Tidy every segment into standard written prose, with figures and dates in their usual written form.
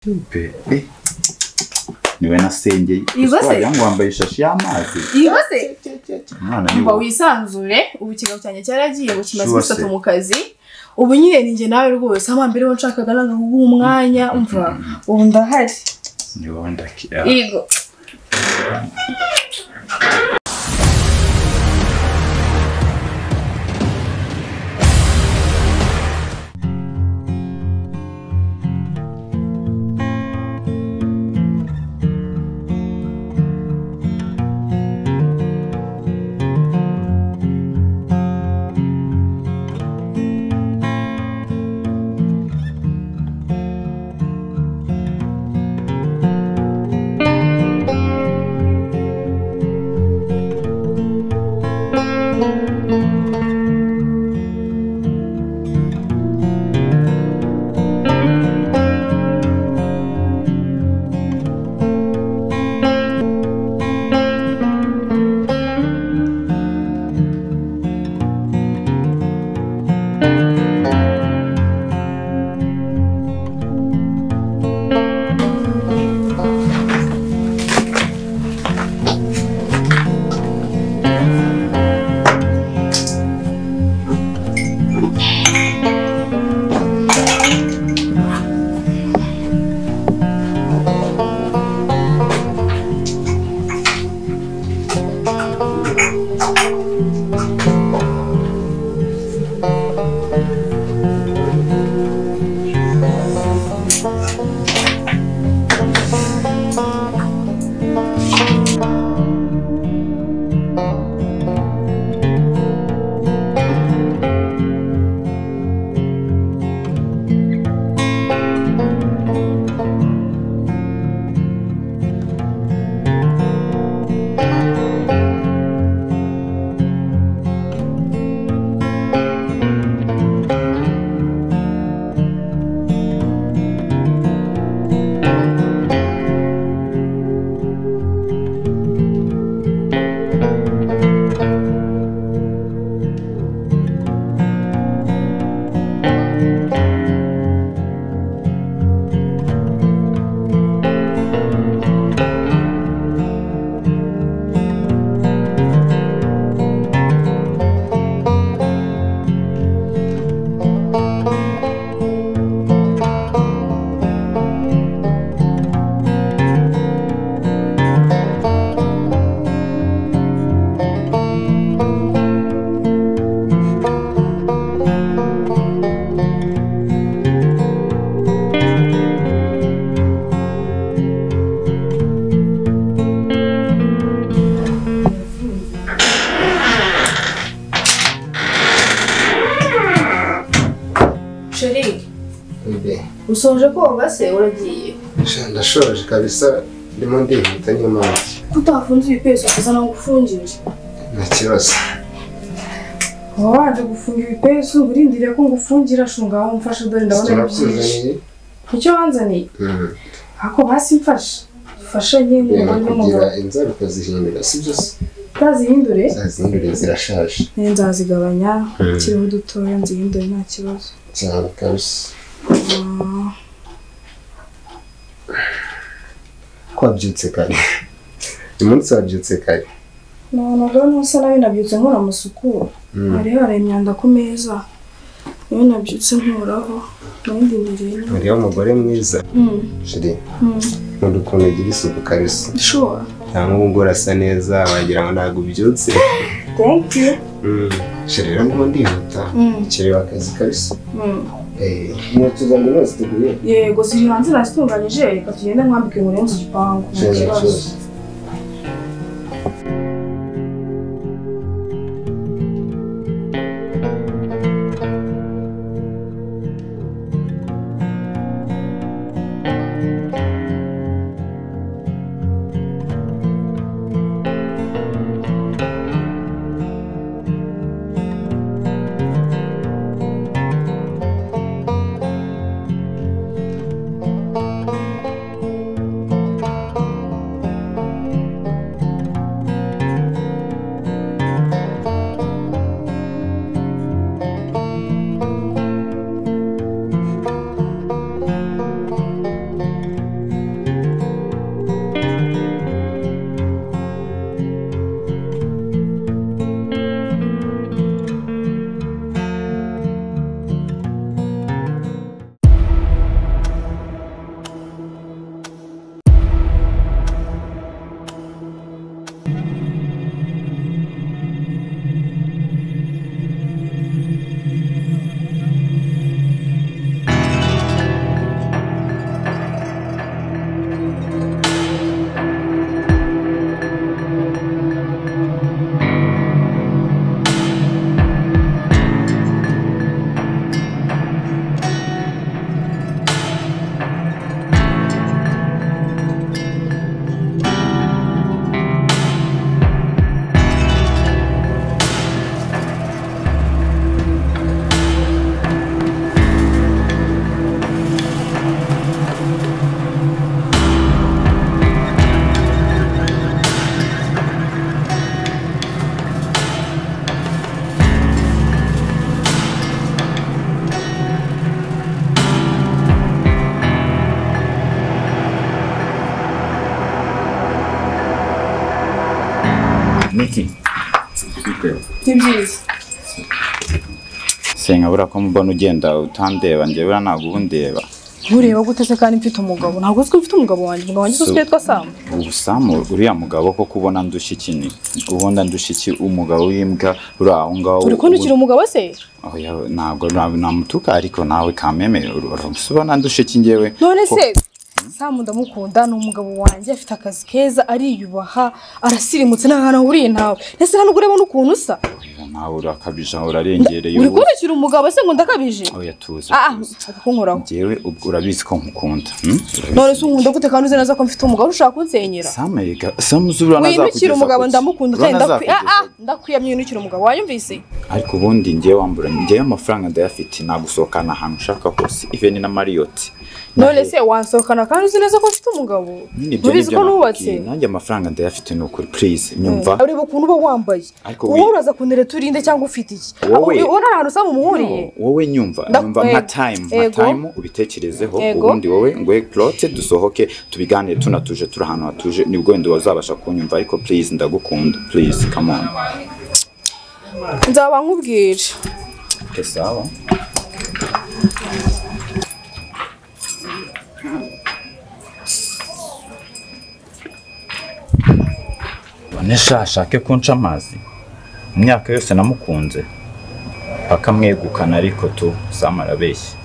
Pe, niwe nasengeye. Wagira ngo wambaye ishashi y'amazi. Yose. Umva wisanzure, ubu kigabo cyanjye cyaragiye ngo kimaze iminsi mu kazi. Ubu nyine ninjye nawe rwose amambere wo nshakaga nanga kuguha umwanya, umva ubu ndahari. Ni wowe ndakira. Yego. Usoje koga se uragiye? Ndashoje kabisa, ndimo ndihuta niyo mpamvu. Kutafunze ibipesu kuzana ngufungire. Nta kibazo. Waje gufunga ibipesu urindiriye ko ngufungira shunga aho mfashe dore ndabona byinshi. Icyo wanzaniye? Ako basi mfashe. Fashe nyine ngo kugira inzara ukazihindura sibyo se? Utazihindure? Zazihindure zirashaje. Nzazigabanya kiriho dutoya nzihindure nta kibazo. Cyane kabisa. Kwabyutse kare. Uyu munsi wabyutse kare. No, ntusa nabi nabyutse nkora amasuku. Hari hari imyanda ku meza. Niyo nabyutse nkuraho. Nindindiriye. Uriya umugore mwiza. Shiri. Nkunda ukuntu ugira isuku kabisa. Sure. Cyangwa ubwo urasa neza wagira ngo ntabwo ubyutse. Thank you. Shiri rero ndimo ndihuta. Kireba akazi kabisa. Inkweto zanjye none ziteguye? Yego ziri hanze nazitunganyije, reka tugende nkwambike ngo urenze igipangu. Nta kibazo. Niki. Ni byiza. Senga bura ko mbona ugenda utandeba njye bura ntabwo ubundeba. Nkureba gute se kandi mfite umugabo? Ntabwo uzi ko mfite umugabo wanjye. Umugabo wanjye uzi ko yitwa Sam. Ubu Sam uriya mugabo ko kubona ndusha iki ni? Ubona ndusha iki umugabo w'imbwa uri aho ngaho? Uri kundukira umugabo se? Oya ntabwo namutuka ariko nawe kameme urabona ndusha iki njyewe. None se Sam ndamukunda ni umugabo wanjye afite akazi keza ariyubaha arasirimutse nta hantu ahuriye nawe. Ese hano ureba n'ukuntu usa? Nawe urakabije urarengereye. Uri kundukira umugabo se ngo ndakabije? Oya tuza. Nshaka kunkoraho. Njyewe ubwo urabizi ko nkukunda. None se unkunda gute kandi uzi neza ko mfite umugabo ushaka kunsenyera? Sam yega Sam uzura nazakugeza. Winukira umugabo ndamukunda kandi ndakwiyamye winukira umugabo wanyumvise? Ariko ubundi njyewe wambura njyewe amafaranga ndayafite nagusohokana ahantu ushaka hose even na Marriott. None se wansohokana kandi uzi neza ko mfite umugabo? Urabizi ko nubatse? Nanjye amafaranga ndayafite nukuri please nyumva. Ureba ukuntu uba wambaye. Wowe uraza kuntereta urinde cyangwa ufite iki? Wowe nta hantu usaba umuhuriye. Wowe nyumva nka time ubitekerezeho ubundi wowe ngwe clote dusohoke tubiganire tunatuje turi ahantu hatuje nibwo wenda wazabasha kunyumva ariko please ndagukunda please come on. Nzaba nkubwira. Okay sawa. Nesha ashake kunca amazi imyaka yose namukunze akamwegukana ariko tu Sam arabeshya.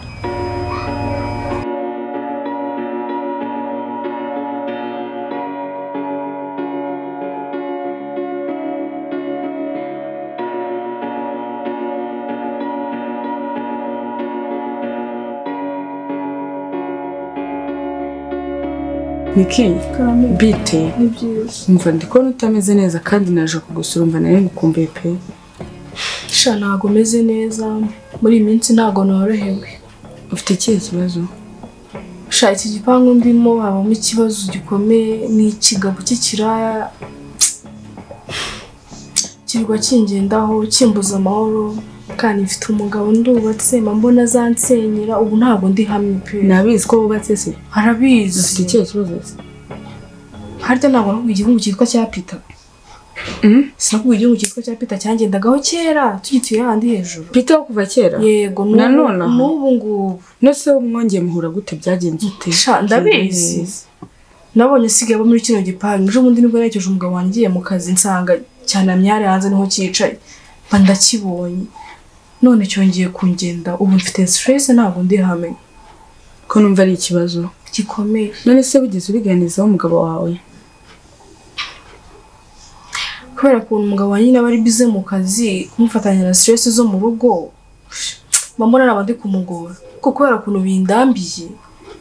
Niki, bite. Umva ndikubona utameze neza kandi naje kugusura umva nari ngukumbuye pe. Sha ntago meze neza muri iyi minsi ntago norohewe. Ufite ikihe kibazo? Sha iki gipangu ndimo habamo ikibazo gikomeye ni ikigabo cy'ikiraya kirwa kingendaho kimbuza amahoro kandi mfite umugabo ndubatse mbona azansenyera ubu ntabwo ndi hamwe pe. Nabizi ko wubatse se? Arabizi. Ufite ikihe kibazo se? Harya ntabwo nakubwiye igihugu cyitwa cya Peter. Sinakubwiye igihugu cyitwa cya Peter cyangendagaho kera tugituye handi hejuru. Peter wo kuva kera? Yego n'ubu ngubu. None se mwongeye muhura gute byagenze ute? Sha ndabizi. Nabonye asigaye aba muri kino gipangu ejo bundi nibwo nerekeje umugabo wanjye mu kazi nsanga cyanamyare hanze niho cyicaye. Mba ndakibonye. None cyongeye kungenda ubu mfite stress ntabwo ndi hamwe. Ko numva ari ikibazo gikomeye. None se wigeze ubiganizaho umugabo wawe? Kubera ukuntu umugabo wanjye nyine aba ari busy mu kazi kumufatanya na stress zo mu rugo mbona naba ndi kumugora kuko kubera ukuntu bindambiye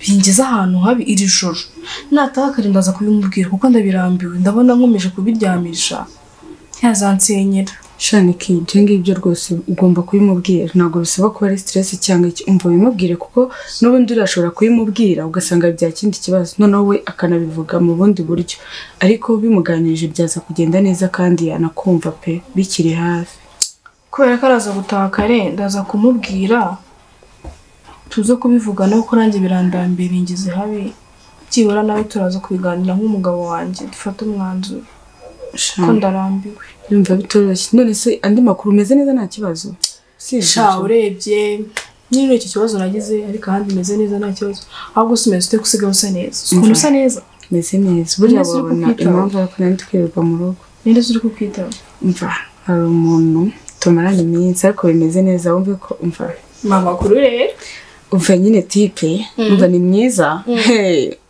bingeze ahantu habi iri joro nataha kare ndaza kubimubwira kuko ndabirambiwe ndabona nkomeje kubiryamisha yazansenyera. Shaniki ibyo ngibyo rwose ugomba kubimubwira ntabwo bisaba kuba ari stress cyangwa iki umva bimubwire kuko n'ubundi urashobora kubimubwira ugasanga bya kindi kibazo noneho we akanabivuga mu bundi buryo ariko bimuganirije byaza kugenda neza kandi yanakumva pe bikiri hafi. Kubera ko araza gutaha kare ndaza kumubwira tuze kubivugana kuko nanjye birandambiye bingize habi byibura nawe turaza kubiganira nk'umugabo wanjye dufate umwanzuro ko ndarambiwe. Yumva bitoroshye. None se andi makuru umeze neza nta kibazo? Sha urebye nyine icyo kibazo nagize ariko ahandi meze neza nta kibazo. Ahubwo se umeze ute gusiga usa neza? Ukuntu usa neza? Meze neza. Buriya wabona impamvu ariko nari twirirwa mu rugo. Ninde uri kukwitaho? Umva hari umuntu tumaranye iminsi ariko bimeze neza wumve ko umva. Mama kuru rero. Umva nyine tipe umva ni mwiza.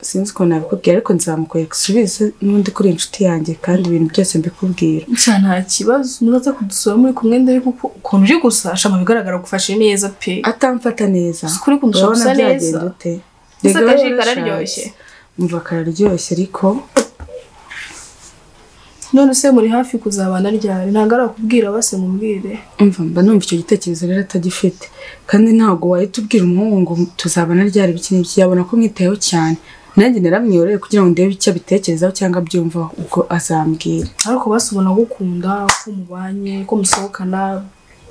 Sinzi ukuntu nabikubwira ariko nzamukwereka usubize n'undi kuri inshuti yanjye kandi ibintu byose mbikubwira. Sha nta kibazo nuzaza kudusura muri kumwe ndari kuko ukuntu uri gusa sha mu bigaragara gufashe neza pe. Atamfata neza. Kuri kundusha gusa neza. Ese akaji kararyoshye. Umva kararyoshye ariko none se muri hafi kuzabana ryari ntabwo arakubwira base mubwire. Umva mba numva icyo gitekerezo rero atagifite kandi ntabwo wahita ubwira umuhungu ngo tuzabana ryari biki n'iki yabona ko mwitayeho cyane nanjye naramwiyoreye kugira ngo ndebe icyo abitekerezaho cyangwa abyumvaho ubwo azambwira. Ariko basi ubona gukunda ko mubanye ko musohokana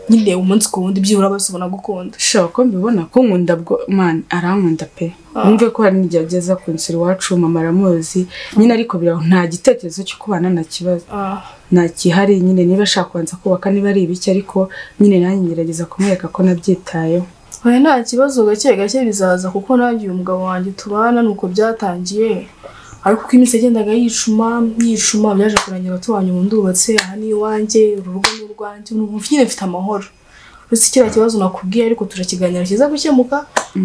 Nyine umunsi ku wundi byibura basobona gukunda. Sha ko mbibona ko nkunda bwo man arankunda pe. Wumve ko hari n'igihe ageza kunsura iwacu mama aramuzi nyine ariko biraho nta gitekerezo cyo kubana na kibazo. Nta kihari nyine niba ashaka kubanza kubaka niba ari ibiki ariko nyine nanjye ngerageza kumwereka ko nabyitayeho. Oya nta kibazo gake gake bizaza kuko nanjye uyu mugabo wanjye tubana nuko byatangiye. Ariko uko iminsi yagendaga yicuma byaje kurangira tubanye mu ndubatse aha ni iwanjye uru rugo ni urwanjye n'ubu nyine mfite amahoro. Uretse kiriya kibazo nakubwiye ariko turakiganira kiza gukemuka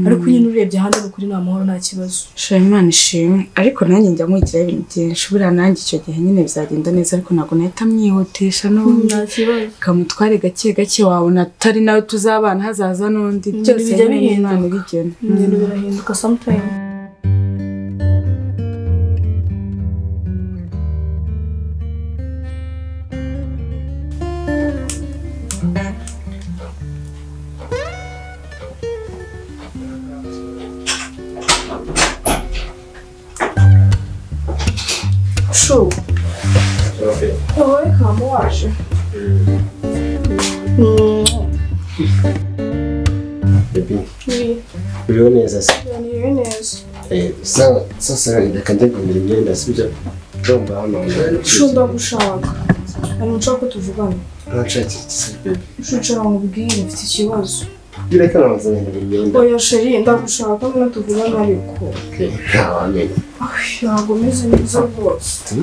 ariko nyine urebye ahandi ni ukuri ni amahoro nta kibazo. Sha Imana ishimwe ariko nanjye njya mwigiraho ibintu byinshi buriya nanjye icyo gihe nyine bizagenda neza ariko ntabwo nahita mwihutisha n'ubundi nta kibazo. Kamutware gake gake wabona atari nawe tuzabana hazaza n'undi byose bijya nyine Imana bihinduka. ibigena. Ibintu birahinduka sometime. Shu. Wowe kama waje. Baby. Uriho neza se? Niriwe neza. Sawa, sasa reka njye guhindura imyenda sibyo? Ndumva hano. Shu ndagushaka. Hari nshaka ko tuvugana. Nshaka iki se baby? Shu nshaka nkubwire mfite ikibazo. Reka nabanza guhindura imyenda. Oya chérie ndagushaka ngo tuvugane ariko. Okay, ntawamenya. Ntabwo meze neza rwose.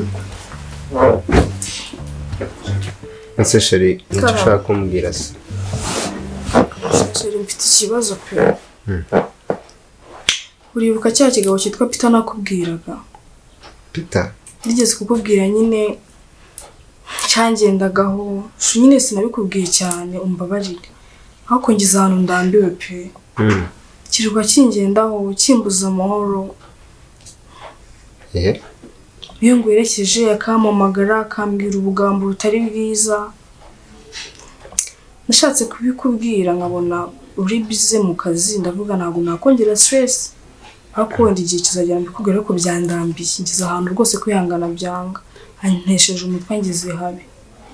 Ese chérie, nicyo ushaka kumbwira se? Chérie mfite ikibazo pe. Uribuka cya kigabo cyitwa Peter nakubwiraga? Peter? Nigeze kukubwira nyine cyangendagaho, nyine sinabikubwiye cyane umbabarire. Ariko ngize ahantu ndambiwe pe. Kirirwa kingendaho kimbuza amahoro. Iyo ngwerekeje akampamagara akambwira ubugambo butari bwiza. Nashatse kubikubwira nkabona uri bize mu kazi ndavuga ntabwo nakongera stress. Ariko wenda igihe kizagera mbikubwira ko byandambiye ngize ahantu rwose kwihangana byanga. Antesheje umutwe ngeze habi.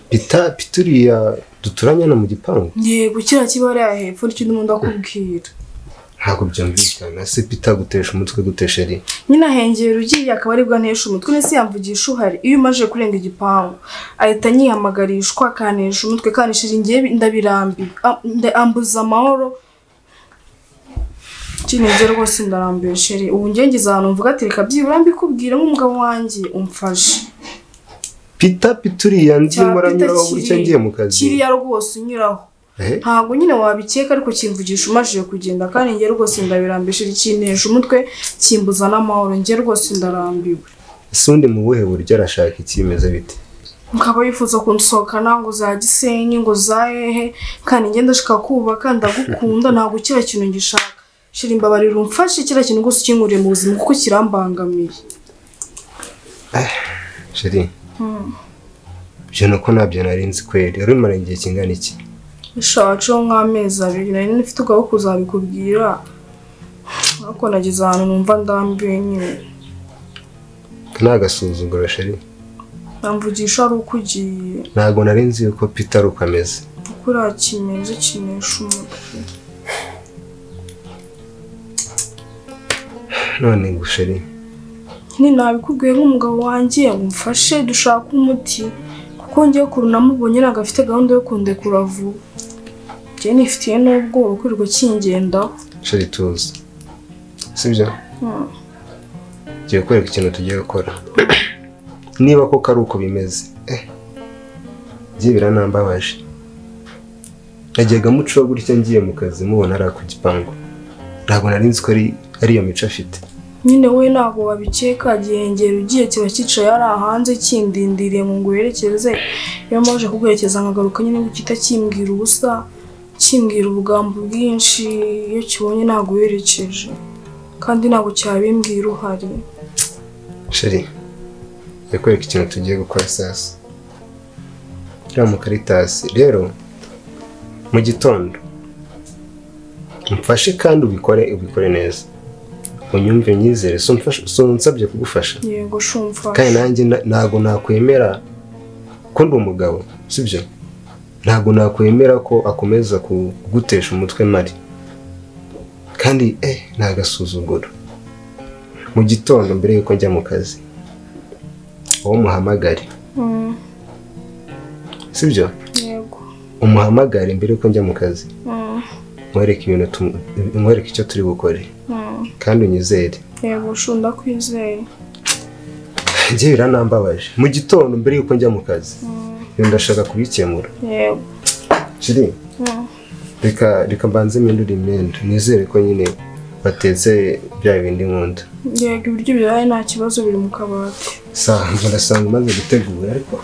Peter uriya duturanye no mu gipangu? Yego kiriya kibara hepfo nicyo ndimo ndakubwira. Ntabwo byumvikana se Peter gutesha umutwe gutesha ari? Nyine ahengera ugiye akaba aribwo antesha umutwe nese yamvugisha uhari iyo umaje kurenga igipangu ahita anyihamagarishwa akanesha umutwe kanishije ngiye ndabirambi ambuza amahoro. Kinege rwose ndarambiwe chérie ubu ngiye ngize ahantu mvuga ati reka byibura mbikubwira nk'umugabo wanjye umfashe. Peter uriya nzi muranyuraho gutya ngiye mu kazi. Kiriya rwose unyuraho. Ntabwo nyine wabikeka ariko kimvugisha umajije kugenda kandi ngiye rwose ndabirambishije ikinesha umutwe kimbuza n'amahoro ngiye rwose ndarambiwe. Ese undi mu buhe buryo arashaka ikimeze bite? Mukaba yifuza kunsohokana ngo za Gisenyi ngo za hehe kandi ngiye ndashaka kubaka ndagukunda ntabwo kiriya kintu ngishaka. Shira imbabarira umfashe kiriya kintu rwose ukinkuriye mu buzima kuko kirambangamiye. Chérie. Ibyo nuko ntabyo nari nzi kweri wari umara igihe kingana iki? Nishaje nk'amezi abiri nari nifite ubwoba kuzabikubwira ariko nageze ahantu numva ndambiwe nyine. Nta gasuzuguro chérie. Namvugisha ari uko ugiye. Ntabwo nari nzi yuko Peter ari uko ameze. Uko uriya kimeze kinesha umutwe. None ngo chérie. Nyine nabikubwiye nk'umugabo wanjye ngo umfashe dushake umuti kuko ngiye ukuntu namubonye ntabwo afite gahunda yo kundekura vuba. Njye nifitiye n'ubwoba kwirirwa kingendaho. Chérie tuzi. Sibyo? Ngiye kwereka ikintu tugiye gukora. Niba koko ari uko bimeze. Njye biranambabaje. Najyaga muco gutya ngiye mu kazi mubona ari ku gipangu. Ntabwo nari nzi ko ari iyo mico afite. Nyine we ntabwo wabikeka gihengera ugiye kiba cyicaye ari hanze kindindiriye ngo nguherekeze iyo maje kuguherekeza nkagaruka nyine gukita kimbwira ubusa kimbwira ubugambo bwinshi iyo kibonye ntabwo uherekeje kandi ntabwo cyabimbwira uhari. Chérie, yakwereka ikintu tugiye gukora sasa. Uriya mukaritasi rero mu gitondo umfashe kandi ubikore neza. Unyumve nyizere so nsabye kugufasha. Yego shumfasha. Kandi nanjye ntago nakwemera ko ndi umugabo sibyo? Ntabwo nakwemera ko akomeza kugutesha umutwe Mari. Kandi ntagasuzuguro. Mu gitondo mbere yuko njya mu kazi, wowe umuhamagare. Sibyo? Yego. Umuhamagare mbere yuko njya mu kazi. Mwereke ibintu, mwereke icyo turi bukore. Kandi unyizere. Yego, shunda kwizeye. Njye biranambabaje. Mu gitondo mbere yuko njya mu kazi, ndashaka kubikemura. Yego. Shiri. Reka mbanze mpindure imyenda. Nizere ko nyine batetse bya bindi nkunda. Yego, ibiryo biraye nta kibazo biri mu kabati. Sawa, ndasanga umaze gutegura ariko.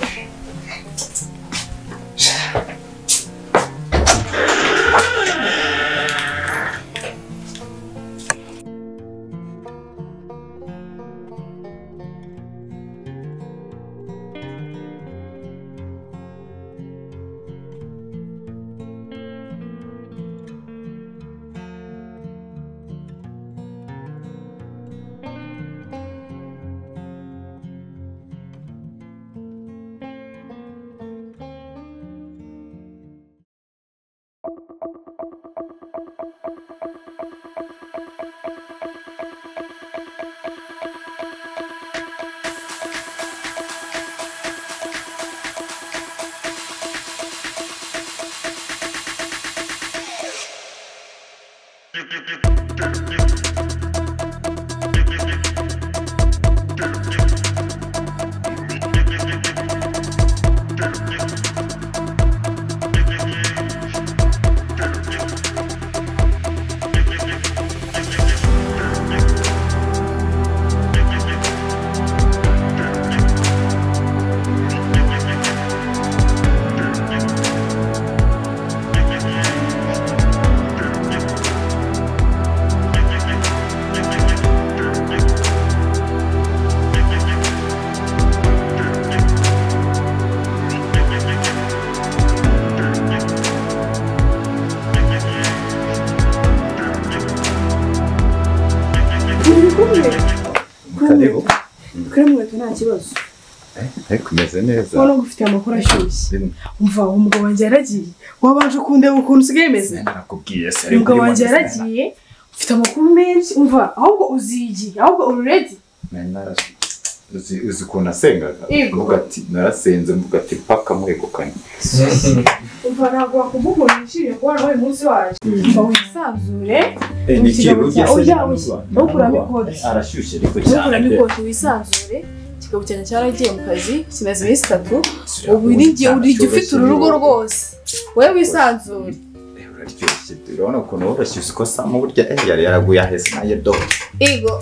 Kibazo. Ariko umeze neza. Wowe ufite amakuru ashyushye. Umva umugabo wanjye yaragiye. Wabanje kundeba ukuntu usigaye meze. Nakubwiye se. Umugabo wanjye yaragiye. Ufite amakuru menshi. Umva ahubwo uzigi, ahubwo uri ready. Uzi ukuntu nasengaga. Mvuga ati narasenze mvuga ati paka mwegukanye. Umva ntabwo wakumva ukuntu nishimiye kubona uyu munsi waje. Umva wisanzure. Arashyushye ariko cyane. Ntukuramo ikoti wisanzure. Kikaba cyane cyaragiye mu kazi kimaze iminsi 3 ubu uri ufite urugo rwose wowe wisanzure. Uraryoshye urabona ukuntu woroshye uko Samu burya yari yaraguye ahese naye do. Ego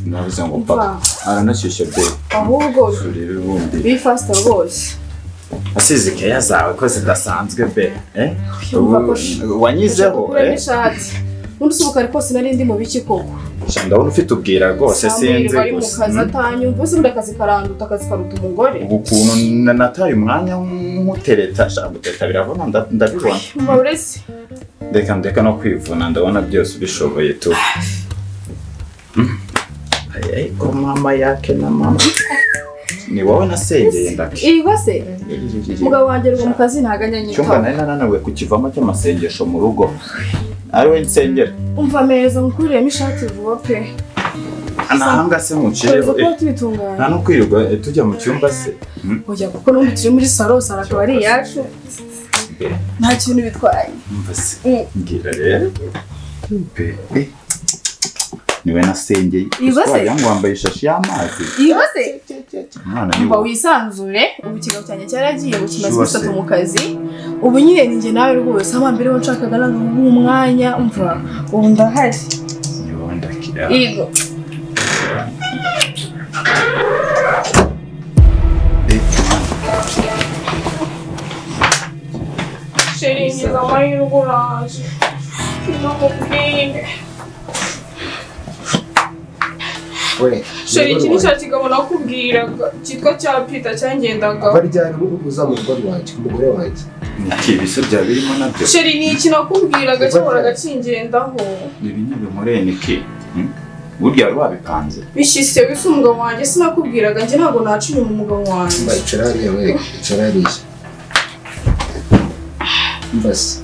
navuze ngo papa aranashyushye be ahubwo be fast rwose. Asize keya zawe ko zidasanzwe be wanyizeho undi usubuka ariko sinari ndi mu biki koko. Ndabona ufite ubwira rwose sinzi gusa. Mu kazi atanyumva uzi undi akazi karanduta akazi karuta umugore. Ubu ukuntu nataye umwanya nkutereta shaka guteta biravuna ndabibona. Uretse. Reka no kwivuna ndabona byose ubishoboye tu. Ariko mama yake na mama. Ni wowe nasengeye ndake. Ego se. Mugabo wanjye rwo mu kazi ntaganya nyitaho. Cyumba nari nananiwe kukivamo cy'amasengesho mu rugo. Ari we nsengera. Umva meza nkukuriyemo ishati vuba pe. Anahanga se mucireho. Nta no kwirirwa tujya mu cyumba se. Oya kuko n'ubu turi muri salo, salo akaba ari iyacu. Nta kintu bitwaye. Umva se. Mbwira rero. Be. Niwe nasengeye. Wagira ngo wambaye ishashi y'amazi. Iba se. Umva wisanzure, ubu ikigabo cyanjye cyaragiye ubu kimaze iminsi 3 mu kazi. Ubu nyine ninjye nawe rwose ama mbere wo nshakaga nanga umwanya umva ubu ndahari. Niwe ndakira. Yego. Sheri ngize amahirwe uraje. Ndakubwira. Sheri iki ni cya kigabo nakubwiraga cyitwa cya Peter cyangendaga. Bari ryari uza mu rugo rwanjye umugore wanjye. Niki ibise bya birimo nabyo. Sheri ni iki nakubwiraga cyahoraga kingendaho. Ni ibintu nkoreye niki? Burya wari wabipanze. Bishyise wise umugabo wanjye sinakubwiraga njye ntabwo naca inyuma umugabo wanjye. Icara hariya we, icara hariya. Mbese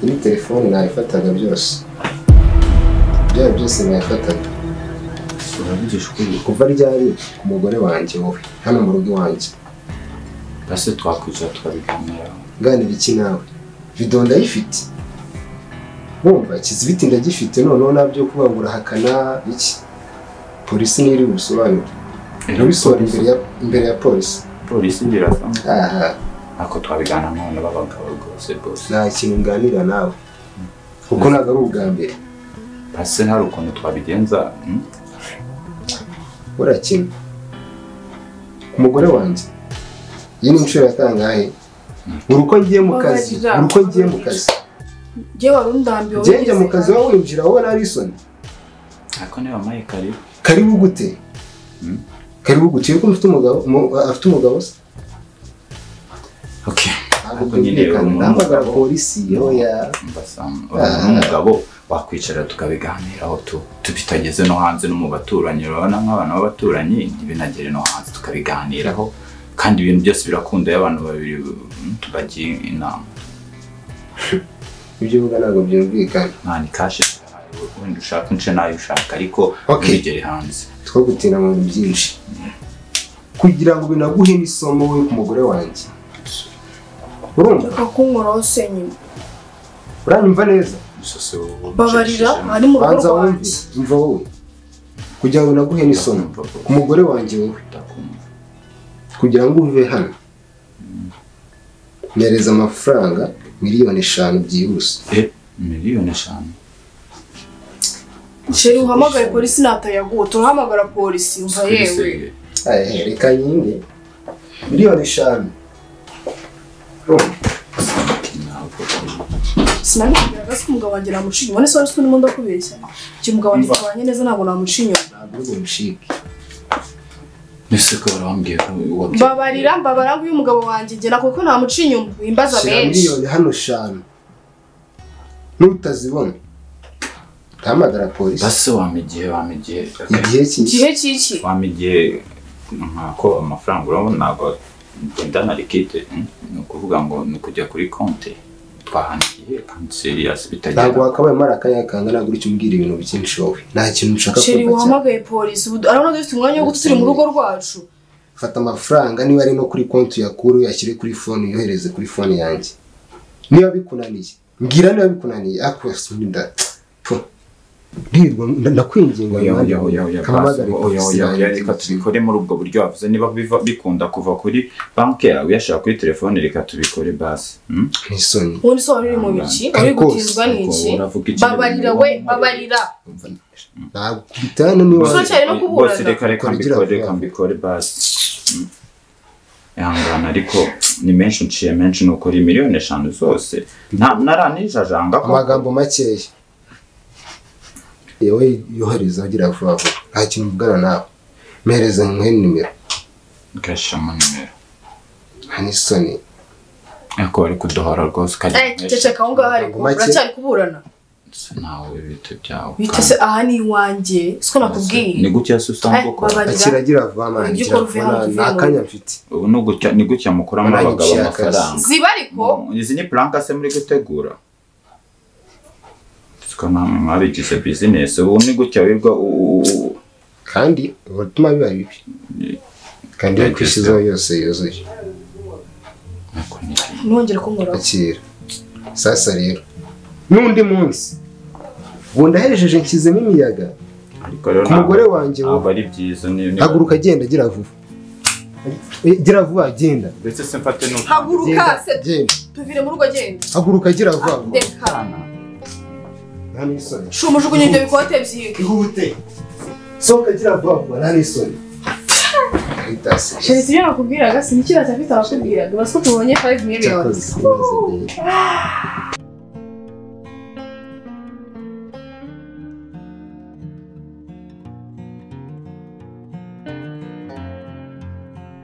iyi telefone nayifataga byose. Byaba byose nayifataga. Uravugisha ukuri? Kuva ryari ku mugore wanjye wowe hano mu rugo iwanjye. Basi twakwicara tukabiganiraho. Ganira iki nawe? Video ndayifite. Wumva ikizibiti ndagifite noneho nabyo kuba ngo urahakana iki? Polisi niyo iri bubisobanure. Ntubisobanure imbere ya polisi. Polisi birasa. Aha. Ako twabigana none b'abagabo rwose bose. Nta kintu nganira nawe. Kuko ntabwo ari ubwa mbere. Basi hari ukuntu twabigenza. Urakina. Ku mugore wanjye. Iyi ni inshuro ya kangahe? Buri uko ngiye mu kazi, buri uko ngiye mu kazi. Ngiye warundambiwe. Ngiye mu kazi wowe winjira wowe na Alison. Ako niba maye karibu. Karibu gute? Karibu gute? Yuko mfite umugabo, afite umugabo se? Okay. Ntabwo nyine ndahamagara polisi yoya. Umugabo wakwicara tukabiganiraho tubitageze no hanze no mu baturanyi, urabona nk'abantu b'abaturanyi ntibinagere no hanze tukabiganiraho kandi ibintu byose birakunda iyo abantu babiri tubagiye inama. Ibyo uvuga ntabwo byumvikana. Nta ni cash wenda ushaka nce nayo ushaka ariko ntibigere hanze. Two gutinda mu bintu byinshi kugira ngo binaguhe n'isomo we ku mugore wanjye. Urumva? Kunkoraho se nyine. Uranyumva neza? Babarira ari mu rugo rwanjye. Umva wowe. Kugira ngo naguhe n'isomo ku mugore wanjye wowe. Kugira ngo uve hano. Nyereza amafaranga 5,000,000 byihuse. 5,000,000. Sheri uhamagare polisi natayaguha. Turahamagara polisi umva yewe. Reka nyinge. 5,000,000. Sinabikubwiraga se umugabo wanjye namuca inyuma. None se wari uzi ko ndimo ndakubeshya? Icyo umugabo wanjye tubanye neza ntabwo namuca inyuma. Ntabwo uri bumucike. Ese ko warambwiye ko mbabarira mbabara ngo uyu mugabo wanjye njye nako ko namuca inyuma wimbaza menshi. 5,000,000 hano. Nutazibona ndahamagara polisi. Basi wamigiye wamigiye. Igihe cyiki? Wamigiye nkako amafaranga urabona ntabwo ngendana liquide, ni ukuvuga ngo ni ukujya kuri konti twahaniye kandi serious bitagera. Ntabwo wakabaye mara akanya kangana gutyo umbwira ibintu byinshi wowe. Nta kintu nshaka kumva. Sheri uhamagaye polisi ubu arabona dufite umwanya wo turi mu rugo rwacu. Fata amafaranga niba ari no kuri konti yakuru yashyire kuri phone yohereze kuri phone yanjye. Niba bikunaniye mbwira niba bikunaniye akwesunda. Ndirwa ndakwinginga oya reka tubikore muri ubwo buryo wavuze niba bikunda kuva kuri banki yawe uyashaka kuri telefone reka tubikore basi. Nisoni. Ubundi se wari uri mu biki? Uri gutizwa n'iki? Babarira we babarira. Nagukubita niba bose reka reka mbikore basi. Ihangana ariko ni menshi nciye menshi nukora 5,000,000 zose. Naranijajanga ko amagambo makeya. Yewe yohereza agira vuba vuba nta kintu mvugana nawe. Mpereza nkwe nimero. Gashamo nimero. Hanisoni. Ariko bari kuduhora rwose ukajya. Ceceka aho ngaho ariko uracyari kuburana. Nawe bite byawe. Bite se aha ni iwanjye siko nakubwiye. Ni gutya se usanga ukora. Akiragira vuba mwana. Nta kanya mfite. Ubu ni gutya ni gutya mukuramo abagabo amafaranga. Ziba ariko. Izi ni planka se muri gutegura. Mwabigize business ubu ni gutya wibwa kandi ubatuma biba bibi kandi yakwishizaho yose yuzuye. Nongere kunkora akira. Sasa rero n'undi munsi ubu ndahejeje nshyizemo imiyaga ariko rero ku mugore wanjye ntabwo ari byiza ni haguruka agenda gira vuba gira vuba agenda ndetse se mfate no haguruka se tuvire mu rugo agenda haguruka gira vuba. Shumujugunye ibyo bikote byiwe. Ihute. Soka gira vuba vuba nta n'isoni. Sheri sibyo nakubwiraga sinikira cyafite abakubwiraga basi ko tubonye 5 million.